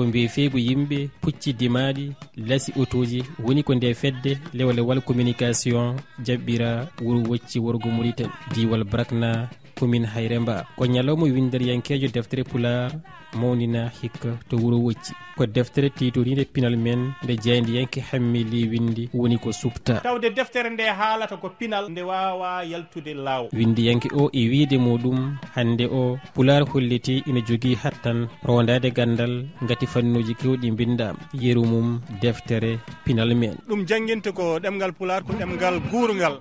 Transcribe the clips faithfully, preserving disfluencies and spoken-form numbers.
Ko mbiye feegu yimɓe pucci dimaaɗi lasi otooji woni ko nde fedde lewlewal communication jaɓɓira wuro wocci worgo Mauritanie, diiwal Brakna, commune Hayremba. Ko ñalawma winnderiyankeejo deftere Pulaar mawnina hikka to wuro wocci. Ko deftere tiitoriinde pinal men nde jaayndiyanke Hammi Ly winndi woni ko suɓta. Tawde deftere nde haalata ko pinal nde waawaa yaltude law. Winndiyanke o e wiyde muɗum hannde o Pulaar hollitii ina jogii hattan roondaade ganndal ngati fannuuji keewɗi mbinndaama. Yeru mum deftere pinal men. Ɗum jannginta ko ɗemngal Pulaar, ko ɗemngal guurngal.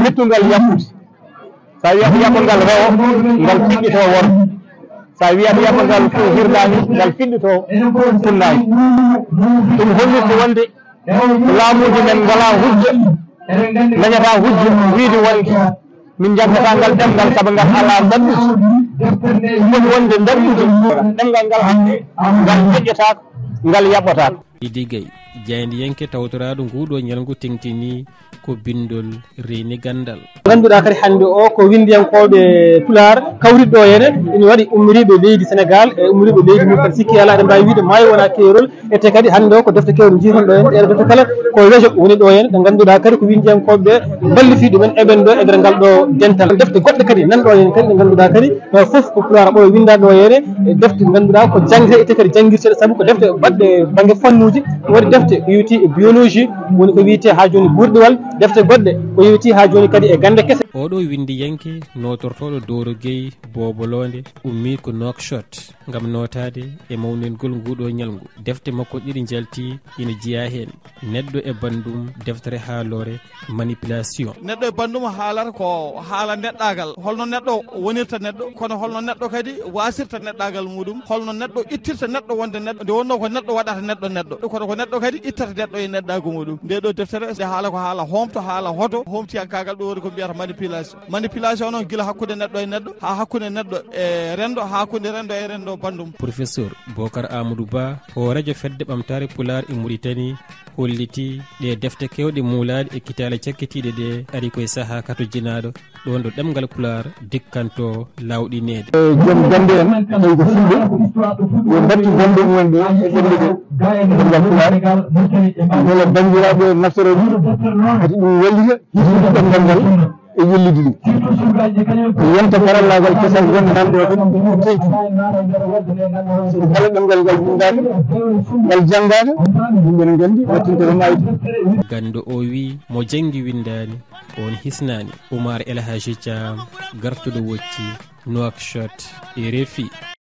Mettungal yaɓɓude. So a wiyat yaɓɓangal rewo, ngal fiɗɗito worgo. So a wiyat yaɓɓangal ko hirnaani, ngal fiɗɗito funnaani. Ɗum hollirta wonde ko laamuuji men ngalaa hujja, ndañataa hujja wiyde wonde min njanngataa ngal ɗemngal sabu ngal alaa ndaɗɗude. Ɗum woni wonde ndaɗɗude ɗemngal ngal hannde, ngal feƴƴataako, ngal yaɓɓataako. Idi Gay, jaayndiyanke tawtoraaɗo nguuɗo ñalngu teŋtinii ko binndol reeni ganndal. Ngannduɗaa kadi hannde o ko winndiyankooɓe Pulaar kawriɗo ɗo henne, ina waɗi ummoriiɓe leydi Senegaal e ummoriiɓe leydi Mauritanie, sikki alaa eɗen mbaawi wiyde maayo wona keerol. Ete kadi hannde o ko defte keewɗe njiiton ɗo henne, ɗeɗo defte kala ko wejo woni ɗo henne, ɗe ngannduɗaa kadi ko winndiyankooɓe ɓe mballifii ɗumen eɓen ɗo e nder ngal ɗo dental. Defte goɗɗe kadi nan ɗo henne kadi ɗe ngannduɗaa kadi, eh, fof ko Pulaar ɓooyo winnda ɗo henne, e defte ngannduɗaa ko jangde ete kadi janngirteɗe sabu ko defte baɗɗe bannge fannuuji, waɗi defte ko yowiti e biologie, woni ko wiyetee haa jooni guurɗiwal, defte goɗɗe ko yowiti haa jooni kadi e gannde kese. Oɗo winndiyanke nootortooɗo Dooro Gey Booboloonde ummii ko Nouakchott ngam nootaade e mawningol nguuɗo ñalngu. Defte makko ɗiɗi njalti ina jeyaa heen, Neɗɗo e Banndum, deftere haaloore, Manipulation. Neɗɗo e Banndum haalata ko haala neɗɗaagal, holno neɗɗo wonirta neɗɗo, kono holno neɗɗo kadi waasirta neɗɗaagal muɗum, holno neɗɗo ittirta neɗɗo wonde neɗɗo, nde wonno ko neɗɗo waɗata neɗɗo neɗɗo, kono ko neɗɗo kadi ittata neɗɗo e neɗɗaagu muɗum. Nde ɗo deftere nde haala ko haala hoomto, haala hoto, hoomtiyankaagal, ɗo woni ko mbiyata manipulation. Manipulation noon gila hakkunde neɗɗo e neɗɗo, haa hakkunde neɗɗo e renndo, haa hakkunde renndo e renndo Banndum. Professeur Bocar Amadou Ba, hooreejo Fedde Ɓamtaare Pulaar e Mauritanie, holliti ɗe defte keewɗe muulaaɗe e kitaale cakkitiiɗe ɗe ari koye sahaa katojinaaɗo, ɗoon ɗo ɗemngal Pulaar dikkanto laawɗineede. E joom gannde en, tawi ko fulɓe, yo mbattu gannde mumen ɗe e ɗemɗe ɗe, ɗemngal Pulaar, mbele banndiraaɓe naftorooɓe, kadi ɗum wallita hisnude ɗemngal ngal e yellitde ɗum. Yonta karallaagal kesal wonde nan ɗo kadi ɗum teyti. So kala ɗemngal ngal winndaaka, ngal janngaaka, yimɓe ne nganndi wattinta ko maayde. Ganndo o wii mo janngi winndaani, oon hisnaani. Oumar El Hadji Thiam, gartuɗo wocci, Nouakchott, R F I.